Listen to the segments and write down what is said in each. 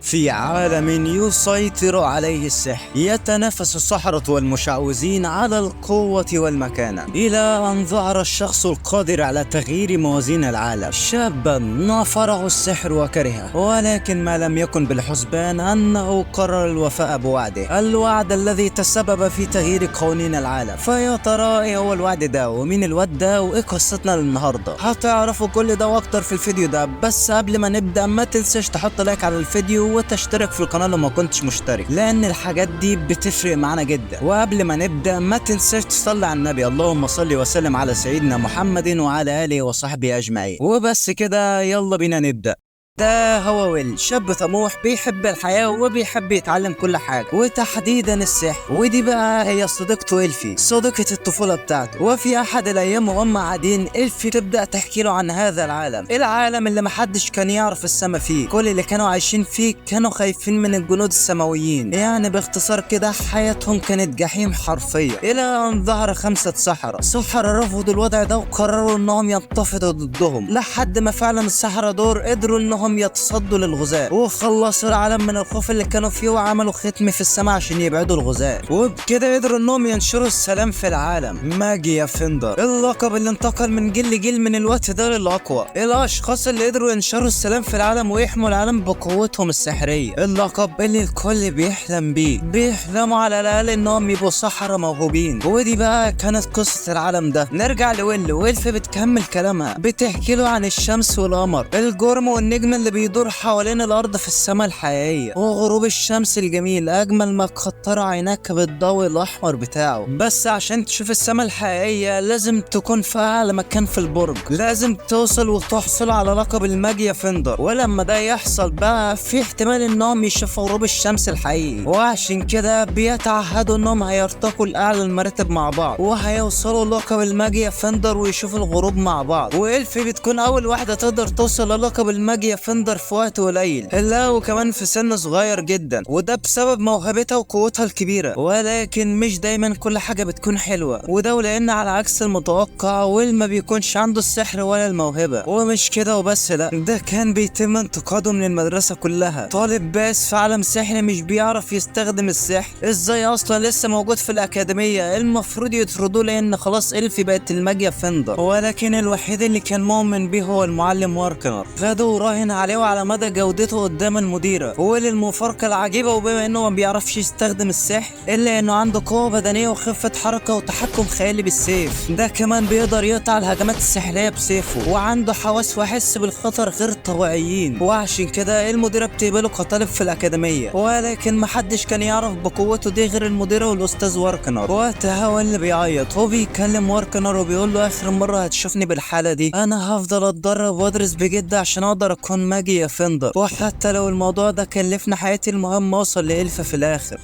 في عالم يسيطر عليه السحر، يتنافس السحرة والمشعوذين على القوة والمكانة، إلى أن ظهر الشخص القادر على تغيير موازين العالم. شابا نافره السحر وكرهه، ولكن ما لم يكن بالحسبان أنه قرر الوفاء بوعده، الوعد الذي تسبب في تغيير قوانين العالم. فيا ترى ايه هو الوعد ده، ومين الواد ده، وايه قصتنا للنهارده؟ هتعرفوا كل ده واكتر في الفيديو ده. بس قبل ما نبدا ما تنساش تحط like على الفيديو وتشترك في القناه لو ما كنتش مشترك، لان الحاجات دي بتفرق معانا جدا. وقبل ما نبدا ما تنساش تصلي على النبي، اللهم صل وسلم على سيدنا محمد وعلى اله وصحبه اجمعين. وبس كده، يلا بينا نبدا. ده هو ويل، شاب طموح بيحب الحياة وبيحب يتعلم كل حاجة، وتحديدا السحر. ودي بقى هي صديقته إلفي، صديقة الطفولة بتاعته. وفي أحد الأيام وهم قاعدين، إلفي تبدأ تحكي له عن هذا العالم، العالم اللي محدش كان يعرف السما فيه، كل اللي كانوا عايشين فيه كانوا خايفين من الجنود السماويين. يعني باختصار كده حياتهم كانت جحيم حرفيا، إلى أن ظهر 5 سحرة. سحرة رفضوا الوضع ده وقرروا إنهم ينتفضوا ضدهم، لحد ما فعلا السحرة دول قدروا إنهم يتصدوا للغزاة وخلصوا العالم من الخوف اللي كانوا فيه، وعملوا ختم في السماء عشان يبعدوا الغزاة، وبكده قدروا انهم ينشروا السلام في العالم. ماجيا فيندر، اللقب اللي انتقل من جيل لجيل من الوقت ده للاقوى، الاشخاص اللي قدروا ينشروا السلام في العالم ويحموا العالم بقوتهم السحرية، اللقب اللي الكل بيحلم بيه، بيحلموا على الاقل انهم يبقوا سحرة موهوبين. ودي بقى كانت قصة العالم ده. نرجع لويل، وإلف بتكمل كلامها، بتحكي له عن الشمس والقمر، الجرم والنجم اللي بيدور حوالين الارض في السماء الحقيقيه، وغروب الشمس الجميل اجمل ما قد عيناك بالضوء الاحمر بتاعه. بس عشان تشوف السماء الحقيقيه لازم تكون في اعلى مكان في البرج، لازم توصل وتحصل على لقب الماجيا فيندر. ولما ده يحصل بقى في احتمال انهم يشوفوا غروب الشمس الحقيقي، وعشان كده بيتعهدوا انهم هيرتقوا لاعلى المراتب مع بعض وهيوصلوا لقب الماجيا فيندر ويشوفوا الغروب مع بعض. وإلفي بتكون اول واحده تقدر توصل للقب الماجيا فيندر في وقت قليل، لا وكمان في سن صغير جدا، وده بسبب موهبتها وقوتها الكبيرة. ولكن مش دايما كل حاجة بتكون حلوة، وده لان على عكس المتوقع ويل ما بيكونش عنده السحر ولا الموهبة. ومش كده وبس، لا ده كان بيتم انتقاده من المدرسة كلها. طالب باس في عالم سحر مش بيعرف يستخدم السحر، ازاي اصلا لسه موجود في الاكاديمية؟ المفروض يطردوه لان خلاص إلفي بقت الماجيا فيندر. ولكن الوحيد اللي كان مؤمن بيه هو المعلم واركنر، خده وراهن عليه وعلى مدى جودته قدام المديرة. وللمفارقة العجيبة، وبما انه ما بيعرفش يستخدم السحر الا انه عنده قوة بدنية وخفة حركة وتحكم خيالي بالسيف، ده كمان بيقدر يقطع الهجمات السحرية بسيفه، وعنده حواس وحس بالخطر غير طبيعيين. وعشان كده المديرة بتقبله كطالب في الأكاديمية، ولكن محدش كان يعرف بقوته دي غير المديرة والأستاذ واركنر. وقتها هو اللي بيعيط وبيكلم واركنر وبيقول له آخر مرة هتشوفني بالحالة دي، أنا هفضل أتدرب وأدرس بجد عشان أقدر أكون ماجيا فيندر، وحتى لو الموضوع ده كلفنا حياتي المهم اوصل لإلفة في الاخر.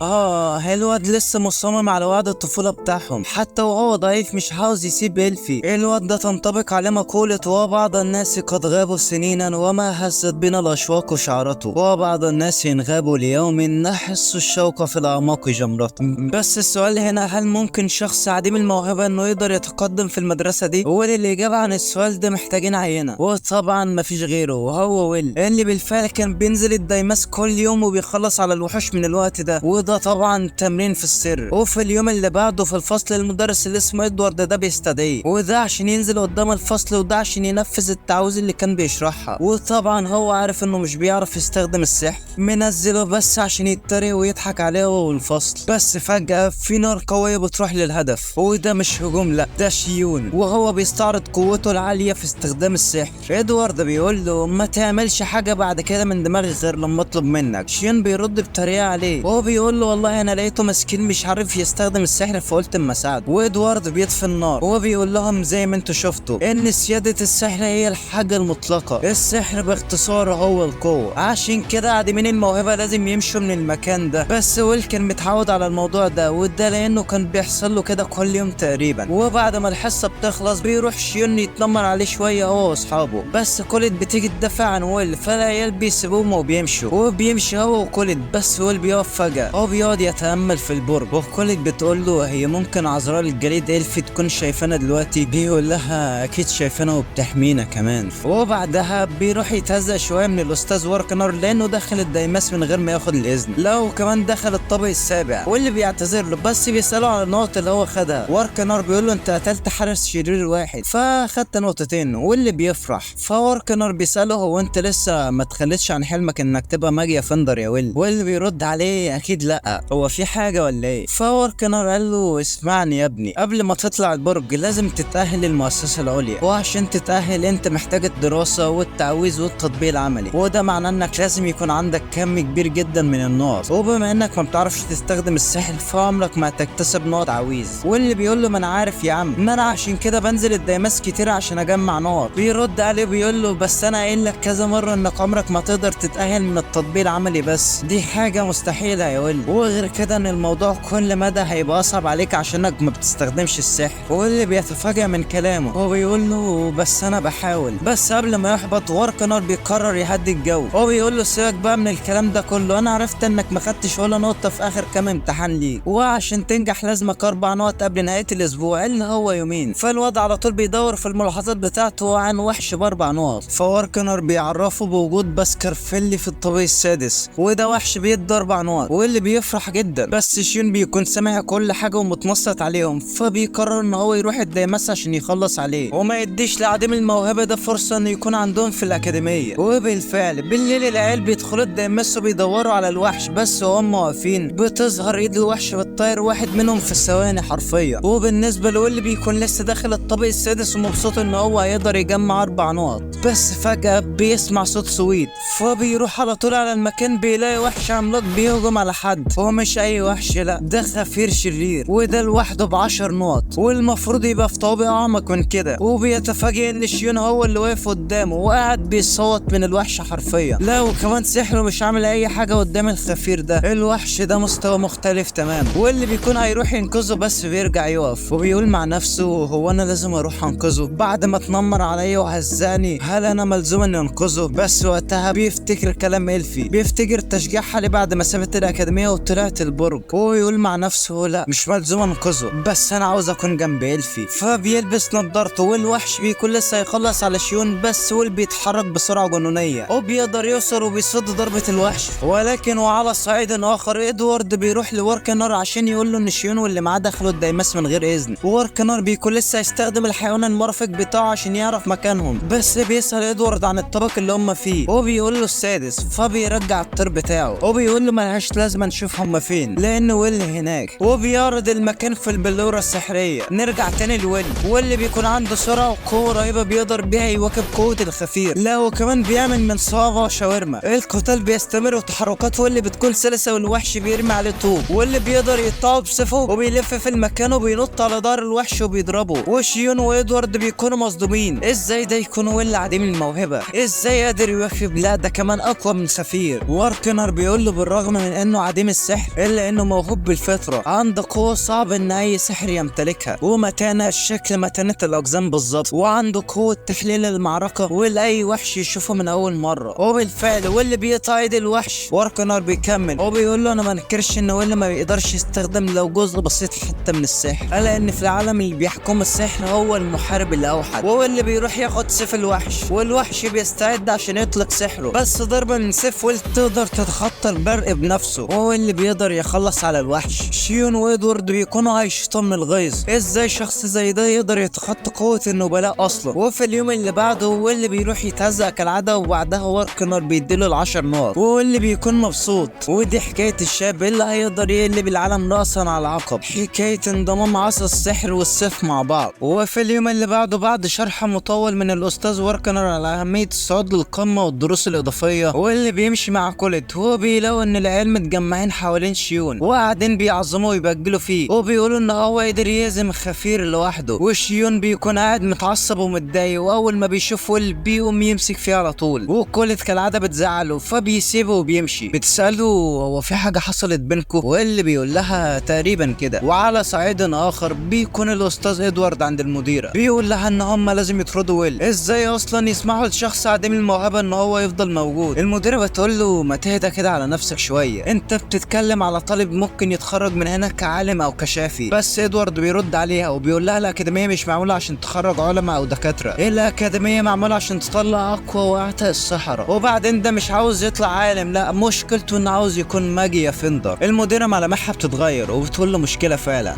الواد لسه مصمم على وعد الطفولة بتاعهم، حتى وهو ضعيف مش عاوز يسيب إلفي. الواد ده تنطبق عليه مقولة وبعض الناس قد غابوا سنينا وما هزت بنا الاشواق شعرته، وبعض الناس إن غابوا ليوم نحس الشوق في الاعماق جمرته. بس السؤال هنا، هل ممكن شخص عديم الموهبة انه يقدر يتقدم في المدرسة دي؟ وللإجابة عن السؤال ده محتاجين عينة، وطبعا مفيش غيره، وهو ويل اللي بالفعل كان بينزل الدايماس كل يوم وبيخلص على الوحوش من الوقت ده، وده طبعا تمرين في السر. وفي اليوم اللي بعده في الفصل المدرس اللي اسمه ادوارد ده بيستدعيه، وده عشان ينزل قدام الفصل، وده عشان ينفذ التعويذه اللي كان بيشرحها. وطبعا هو عارف انه مش بيعرف يستخدم السحر، منزله بس عشان يتريق ويضحك عليه هو والفصل. بس فجأة في نار قوية بتروح للهدف، وده مش هجوم، لا ده شيون، وهو بيستعرض قوته العالية في استخدام السحر. ادوارد بيقول له ما تعملش حاجة بعد كده من دماغي غير لما اطلب منك. شيون بيرد بطريقة عليه وهو بيقول له والله انا لقيته مسكين مش عارف يستخدم السحر فقلت اما اساعده. وادوارد بيطفي النار وهو بيقول لهم زي ما انتوا شفتوا ان سيادة السحر هي الحاجة المطلقة، السحر باختصار هو القوة، عشان كده عديمين الموهبة لازم يمشوا من المكان ده. بس ويل كان متعود على الموضوع ده، وده لانه كان بيحصل له كده كل يوم تقريبا. وبعد ما الحصة بتخلص بيروح شيون يتنمر عليه شوية هو واصحابه، بس كوليت بتيجي تدافع عن عن ويل، فالعيال بيسيبوهم وبيمشوا، وبيمشي هو وكوليت. بس ويل بيقف فجأة، هو بيقعد يتأمل في البرج، وكوليت بتقول له هي ممكن عذراء الجليد إلفي تكون شايفانا دلوقتي؟ بيقول لها اكيد شايفانا وبتحمينا كمان. وبعدها بيروح يتهزأ شوية من الاستاذ واركنر لانه دخل الدايماس من غير ما ياخد الاذن، لو كمان دخل الطابق السابع، واللي بيعتذر له بس بيساله على النقط اللي هو خدها. واركنر بيقول له انت قتلت حارس شرير واحد فاخدت نقطتين، واللي بيفرح. فواركنر بيساله هو انت لسه ما تخليتش عن حلمك انك تبقى ماجيا فندر يا ويل؟ واللي بيرد عليه اكيد لا، هو في حاجة ولا ايه؟ فواركنر قال له اسمعني يا ابني، قبل ما تطلع البرج لازم تتأهل للمؤسسة العليا، وعشان تتأهل انت محتاج الدراسة والتعويذ والتطبيق العملي، وده معناه انك لازم يكون عندك كم كبير جدا من النقط، وبما انك ما بتعرفش تستخدم السحر فعمرك ما هتكتسب نقط تعويذ. واللي بيقول له ما انا عارف يا عم، ما انا عشان كده بنزل الدايماس كتير عشان اجمع نقط. بيرد عليه بيقول له بس انا قايل لك كذا مرة انك عمرك ما تقدر تتأهل من التطبيق العملي، بس دي حاجة مستحيلة يا ويل، وغير كده ان الموضوع كل مدى هيبقى اصعب عليك عشانك ما بتستخدمش السحر. واللي بيتفاجئ من كلامه، هو بيقول له بس انا بحاول. بس قبل ما يحبط واركنر بيقرر يهدي الجو، هو بيقول له سيبك بقى من الكلام ده كله، انا عرفت انك ما خدتش ولا نقطة في اخر كام امتحان ليك، وعشان تنجح لازمك 4 نقط قبل نهاية الاسبوع اللي هو يومين. فالواد على طول بيدور في الملاحظات بتاعته عن وحش ب4 نقط، فواركنر بيعرفه بوجود باسكرفيلي في الطابق السادس، وده وحش بيدي 4 نقط، واللي بيفرح جدا. بس شيون بيكون سامع كل حاجة ومتنصت عليهم، فبيقرر ان هو يروح الدايماس عشان يخلص عليه وما يديش لعديم الموهبة ده فرصة انه يكون عندهم في الاكاديمية. وبالفعل بالليل العيال بيدخلوا الدايماس وبيدوروا على الوحش، بس وهم واقفين بتظهر ايد الوحش بتطير واحد منهم في الثواني حرفيا. وبالنسبة لويل بيكون لسه داخل الطابق السادس ومبسوط ان هو هيقدر يجمع 4 نقط، بس فجاة بيسمع صوت سويت، فبيروح على طول على المكان بيلاقي وحش عملاق بيهجم على حد. هو مش اي وحش، لا ده خفير شرير، وده لوحده ب10 نقط، والمفروض يبقى في طابق اعمق من كده. وبيتفاجئ ان شيون هو اللي واقف قدامه وقاعد بيصوت من الوحش حرفيا، لا وكمان سحره مش عامل اي حاجة قدام الخفير ده، الوحش ده مستوى مختلف تماما. واللي بيكون هيروح ينقذه بس بيرجع يقف وبيقول مع نفسه هو انا لازم اروح انقذه بعد ما اتنمر عليا وهزاني، هل انا ملزوم اني انقذه؟ بس وقتها بيفتكر كلام إلفي، بيفتكر تشجيعها ليه بعد ما سابت الاكاديمية وطلعت البرج، ويقول مع نفسه لا مش ملزوم انقذه، بس انا عاوز اكون جنب إلفي. فبيلبس نظارته والوحش بيكون لسه هيخلص على شيون، بس ويل بيتحرك بسرعة جنونيه وبيقدر يوصل وبيصد ضربه الوحش. ولكن وعلى صعيد اخر ادوارد بيروح لواركنر عشان يقول له ان شيون واللي معاه دخلوا الدايماس من غير اذن. واركنر بيكون لسه هيستخدم الحيوان المرافق بتاعه عشان يعرف مكانهم، بس بيسأل ادوارد عن الطابق اللي هم فيه وبيقول له السادس، فبيرجع الطير بتاعه وبيقول له ملهاش لازمه نشوف هم فين لان ويل هناك، وبيعرض المكان في البلوره السحريه. نرجع تاني لويل، واللي بيكون عنده سرعة وقوه رهيبة بيقدر بيها يواكب قوة الخفير، لا وكمان بيعمل من صوابعه شاورما. القتال بيستمر وتحركات ويل بتكون سلسه، والوحش بيرمي عليه طوب، واللي بيقدر يقطعه بسيفه وبيلف في المكان وبينط على ظهر الوحش وبيضربه. وشيون وادوارد بيكونوا مصدومين، ازاي ده يكون ويل عديم الموهبة؟ ازاي قادر يواكب؟ لا ده كمان اقوى من خفير. واركنر بيقول له بالرغم من انه عديم السحر الا انه موهوب بالفطرة، عنده قوة صعب ان اي سحر يمتلكها، ومتانة الشكل متانه الاقزام بالظبط، وعنده قوة تحليل المعركة ولاي وحش يشوفه من اول مرة. وبالفعل واللي بيقطع ايد الوحش. واركنر بيكمل وبيقول له انا ما انكرش ان ويل ما بيقدرش يستخدم لو جزء بسيط حتى من السحر، الا ان في العالم اللي بيحكم السحر هو المحارب الاوحد، وهو اللي بيروح ياخد سيف الوحش، والوحش بيستعد عشان يطلق سحره، بس ضربه من سيف ويل تقدر تتخطى البرق بنفسه، وهو اللي بيقدر يخلص على الوحش. شيون وادوارد بيكونوا هيشطوا من الغيظ، ازاي شخص زي ده يقدر يتخطى قوة النبلاء اصلا؟ وفي اليوم اللي بعده واللي بيروح يتهزق كالعادة، وبعدها واركنر بيديله ال10 نقط، واللي بيكون مبسوط. ودي حكاية الشاب اللي هيقدر يقلب العالم راسا على عقب، حكاية انضمام عصا السحر والسيف مع بعض. وفي اليوم اللي بعده بعد شرح مطول من الاستاذ واركنر على اهمية الصعود للقمه والدروس الاضافية، واللي بيمشي مع كوليت، هو بيلاقوا ان العيال متجمعين حوالين شيون وقاعدين بيعظموا ويبجلوا فيه، وبيقولوا ان هو قدر يهزم خفير لوحده. وشيون بيكون قاعد متعصب ومتضايق، واول ما بيشوف ويل بيقوم يمسك فيه على طول، وكوليت كالعادة بتزعله فبيسيبه وبيمشي. بتساله هو في حاجة حصلت بينكم؟ واللي بيقول لها تقريبا كده. وعلى صعيد اخر بيكون الاستاذ ادوارد عند المديرة، بيقول لها ان هم لازم يطردوا ويل، ازاي اصلا يسمحوا لشخص عديم تعليم الموهبة ان هو يفضل موجود. المديرة بتقول له ما تهدى كده على نفسك شوية، انت بتتكلم على طالب ممكن يتخرج من هنا كعالم او كشافي. بس ادوارد بيرد عليها وبيقول لها الاكاديمية مش معمولة عشان تخرج علماء او دكاترة، الاكاديمية معمولة عشان تطلع اقوى واعتى السحرة. وبعدين ده مش عاوز يطلع عالم، لا مشكلته انه عاوز يكون ماجيا فيندر. المديرة ملامحها بتتغير وبتقول له مشكلة فعلا،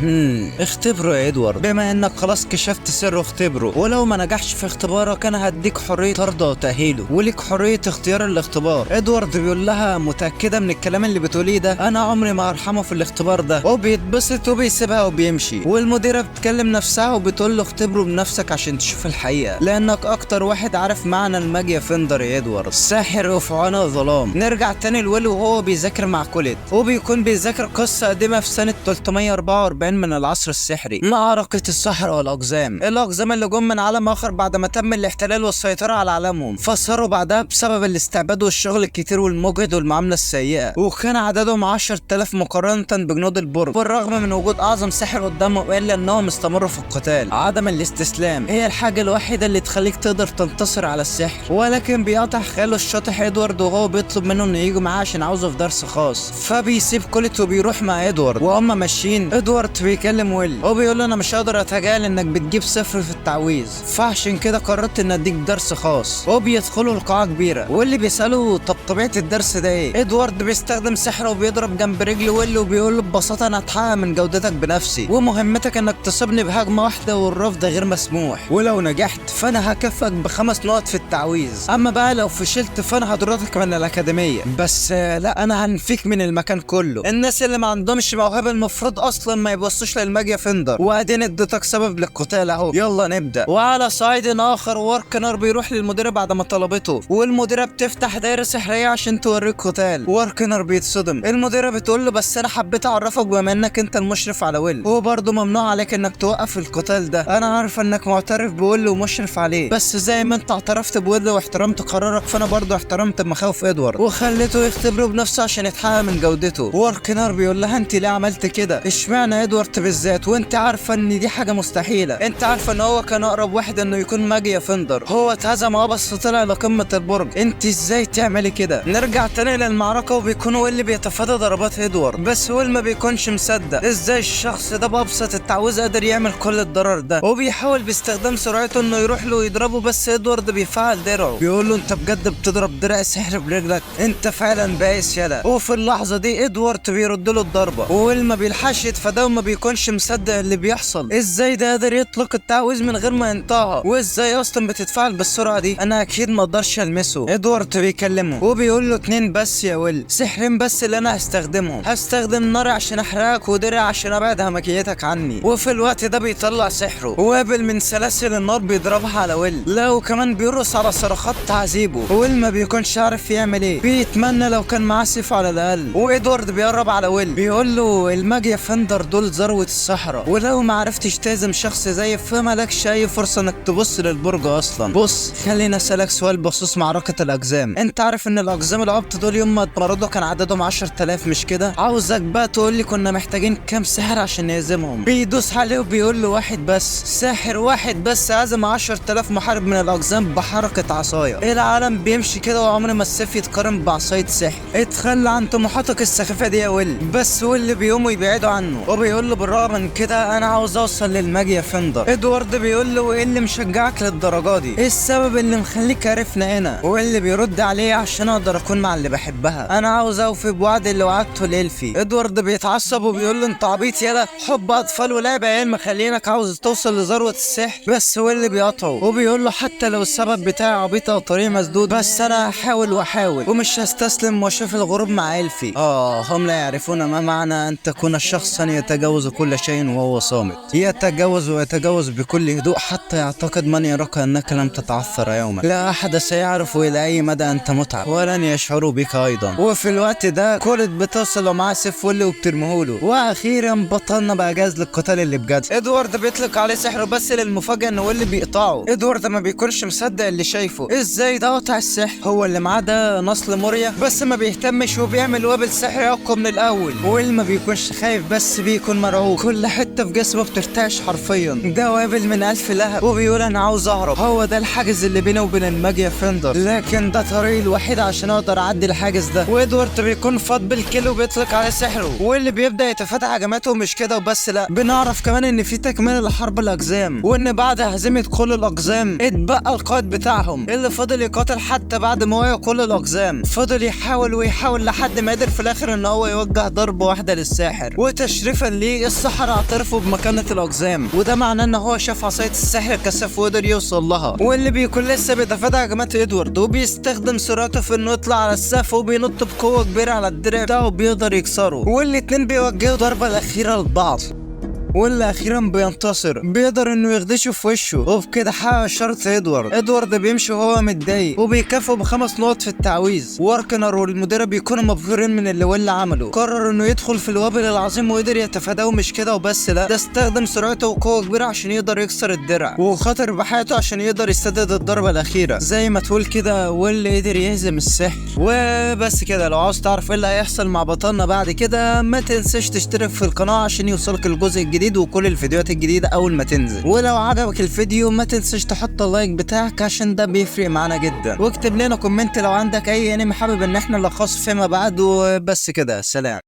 اختبره يا ادوارد، بما انك خلاص كشفت سره اختبره، ولو ما نجحش في اختبارك انا هديك حرية طرده وتاهيله وليك حرية اختيار الاختبار. ادوارد بيقول لها متاكدة من الكلام اللي بتقوليه ده؟ انا عمري ما هرحمه في الاختبار ده. وبيتبسط وبيسيبها وبيمشي. والمديره بتكلم نفسها وبتقول له اختبره بنفسك عشان تشوف الحقيقة، لانك اكتر واحد عارف معنى الماجيا فيندر يا ادوارد، ساحر وفعانه ظلام. نرجع تاني لويل وهو بيذاكر مع كوليت، وبيكون بيذاكر قصة قديمة في سنة 344 من العصر السحري، معركة السحرة والاقزام، الاقزام اللي جم من عالم اخر بعد ما تم الاحتلال والسيطرة على عالمهم، فصاروا بعدها بسبب الاستعباد والشغل الكتير والمجهد والمعاملة السيئة، وكان عددهم 10,000 مقارنة بجنود البرج. بالرغم من وجود اعظم ساحر قدامهم الا انهم استمروا في القتال. عدم الاستسلام هي الحاجة الوحيدة اللي تخليك تقدر تنتصر على السحر. ولكن بيقطع خياله الشاطح ادوارد وهو بيطلب منه انه يجوا معاه عشان عاوزه في درس خاص، فبيسيب كوليت وبيروح مع ادوارد. وهم ماشيين ادوارد بيكلم ويل وبيقول له انا مش هقدر اتجاهل انك بتجيب صفر في التعويذ، فعشان كده قررت ان اديك درس خاص. وبيدخلوا القاعة كبيرة، واللي بيساله طب طبيعة الدرس ده ايه؟ ادوارد بيستخدم سحره وبيضرب جنب رجل ويل وبيقول له ببساطة انا هتحقق من جودتك بنفسي، ومهمتك انك تصيبني بهجمه واحدة والرفض غير مسموح، ولو نجحت فانا هكافئك ب5 نقط في التعويذ، اما بقى لو فشلت فانا هطردك من الاكاديمية، بس لا انا هنفيك من المكان كله. الناس اللي ما عندهمش موهبة المفروض اصلا ما يبصوش للماجيا فيندر، وادينا اديتك سبب للقتال اهو، يلا نبدا. وعلى صعيد اخر واركنر بيروح للمديره بعد ما طلبته، والمديره بتفتح دايرة سحريه عشان توريك قتال. واركنر بيتصدم، المديرة بتقول له بس انا حبيت اعرفك بما انك انت المشرف على ويل، وبرضه ممنوع عليك انك توقف القتال ده، انا عارفه انك معترف بويل ومشرف عليه، بس زي ما انت اعترفت بويل واحترمت قرارك فانا برضه احترمت مخاوف ادوارد وخليته يختبره بنفسه عشان يتحقق من جودته. واركنر بيقول لها انت ليه عملت كده؟ اشمعنى ادوارد بالذات وانت عارفه ان دي حاجة مستحيلة؟ انت عارفه ان هو كان اقرب واحد انه يكون ماجيا فيندر، هو اتهزم بس طلع لقمة البرج، انت ازاي تعملي كده؟ نرجع تاني للمعركة وبيكون ويل بيتفادى ضربات ادوارد، بس ويل ما بيكونش مصدق ازاي الشخص ده بابسط التعويذه قادر يعمل كل الضرر ده، وبيحاول باستخدام سرعته انه يروح له ويضربه، بس ادوارد بيفعل درعه، بيقول له انت بجد بتضرب درع سحر برجلك؟ انت فعلا بائس يلا. وفي اللحظة دي ادوارد بيرد له الضربة، وويل ما بيلحقش يتفاداه وما بيكونش مصدق اللي بيحصل، ازاي ده قادر يطلق التعويذ من غير ما ينطقها؟ وازاي اصلا بتتفاعل بالسرعة دي؟ انا اكيد ما اقدرش المسه. ادوارد بيكلمه وبيقول له 2 بس يا ويل، سحرين بس اللي انا هستخدمهم، هستخدم نار عشان احرقك ودرع عشان ابعد همكيتك عني. وفي الوقت ده بيطلع سحره وابل من سلاسل النار بيضربها على ويل، لا وكمان بيرقص على صرخات تعذيبه. ويل ما بيكونش عارف يعمل ايه، بيتمنى لو كان معاه سيف على الاقل. وادوارد بيقرب على ويل بيقول له الماجيا فندر دول ذروة الصحراء، ولو ما عرفتش تهزم شخص زي فمالكش اي فرصة انك تبص للبرج اصلا. بص خلينا اسالك سؤال بخصوص معركة الاقزام، انت عارف ان الاقزام العبط دول يوم ما اتمردوا كان عددهم 10,000 مش كده؟ عاوزك بقى تقول لي كنا محتاجين كام ساحر عشان نهزمهم؟ بيدوس عليه وبيقول له واحد بس، ساحر واحد بس هزم 10,000 محارب من الاقزام بحركة عصاية. العالم بيمشي كده وعمر ما السيف يتقارن بعصاية سحر. اتخلى عن طموحاتك السخيفة دي يا ويل. بس ويل بيقوموا يبعدوا عنه وبيقول له بالرغم من كده انا عاوز اوصل للماجيا فندر. ادوارد بيقول له ايه اللي مشجعك للدرجة دي؟ ايه السبب اللي مخليك عرفنا هنا؟ ويل بيرد عليه عشان اقدر اكون مع اللي بحبها، انا عاوز اوفي بوعد اللي وعدته لإلفي. ادوارد بيتعصب وبيقول له انت عبيط يالا، حب اطفال ولعب عيال مخلينك عاوز توصل لذروه السحر. بس ويل بيقطعه وبيقول له حتى لو السبب بتاعي عبيط او طريق مسدود بس انا هحاول واحاول ومش هستسلم واشوف الغروب مع إلفي. هم لا يعرفون ما معنى ان تكون شخصا يتجاوز كل شيء وهو صامت، يتجاوز ويتجاوز بكل هدوء حتى يعتقد من يراك انك لم تتعثر يوما. لا احد سيعرف الى اي مدى انت متعب، ولن يشعروا بك ايضا. وفي الوقت ده كولت بتصل ومعاه سيف ويل وبترميهوله. واخيرا بطلنا بقى جاهز للقتال اللي بجد. ادوارد بيطلق عليه سحره، بس للمفاجاه ان ويل بيقطعه. ادوارد ما بيكونش مصدق اللي شايفه، ازاي ده قطع السحر؟ هو اللي معاه ده نصل موريا، بس ما بيهتمش وبيعمل وابل سحري اقوى من الاول. ويل ما بيكونش خايف بس بيكون مرعوب، كل حتة في جسمه بترتعش حرفيا. ده وابل من الف لهب، وبيقول انا عاوز اهرب، هو ده الحاجز اللي بينه وبين الماجيا فندر، لكن ده طريقي الوحيد عشان اقدر اعدي الحاجز ده. وادوارد بيكون فاض بالكيلو وبيطلق عليه سحره، واللي بيبدا يتفتح هجماته. مش كده وبس، لا بنعرف كمان ان في تكمله لحرب الاقزام، وان بعد هزيمة كل الاقزام اتبقى القائد بتاعهم اللي فضل يقاتل حتى بعد ما وقع كل الاقزام، فضل يحاول ويحاول لحد ما قدر في الاخر ان هو يوجه ضربه واحدة للساحر. وتشريفا ليه السحرة اعترفوا بمكانه الاقزام، وده معناه ان هو شاف عصاية السحر الكثاف وقدر يوصل لها. واللي بيكون لسه بيتفادى هجمات ادوارد، وبيستخدم سرعته في انه يطلع على السقف وبينط بقوة كبيرة على الدرع بتاعه وبيقدر يكسره. والاتنين بيوجهوا الضربة الاخيرة لبعض، واللي اخيرا بينتصر، بيقدر انه يخدشه في وشه، وبكده حقق شرط ادوارد. ادوارد بيمشي وهو متضايق وبيكافئه ب5 نقط في التعويذ. واركنر والمديرة بيكونوا مبهورين من اللي ويل عمله، قرر انه يدخل في الوابل العظيم وقدر يتفاداه. مش كده وبس، لا ده استخدم سرعته وقوه كبيرة عشان يقدر يكسر الدرع، وخاطر بحياته عشان يقدر يسدد الضربة الاخيرة. زي ما تقول كده ويل قدر يهزم السحر. وبس كده، لو عاوز تعرف ايه اللي هيحصل مع بطلنا بعد كده ما تنساش تشترك في القناة عشان يوصلك الجزء الجديد وكل الفيديوهات الجديدة أول ما تنزل. ولو عجبك الفيديو ما تنساش تحط ال like بتاعك عشان ده بيفرق معانا جدا، واكتب لنا comment لو عندك أي انمي حابب إن احنا نلخصه فيما بعد. وبس كده، سلام.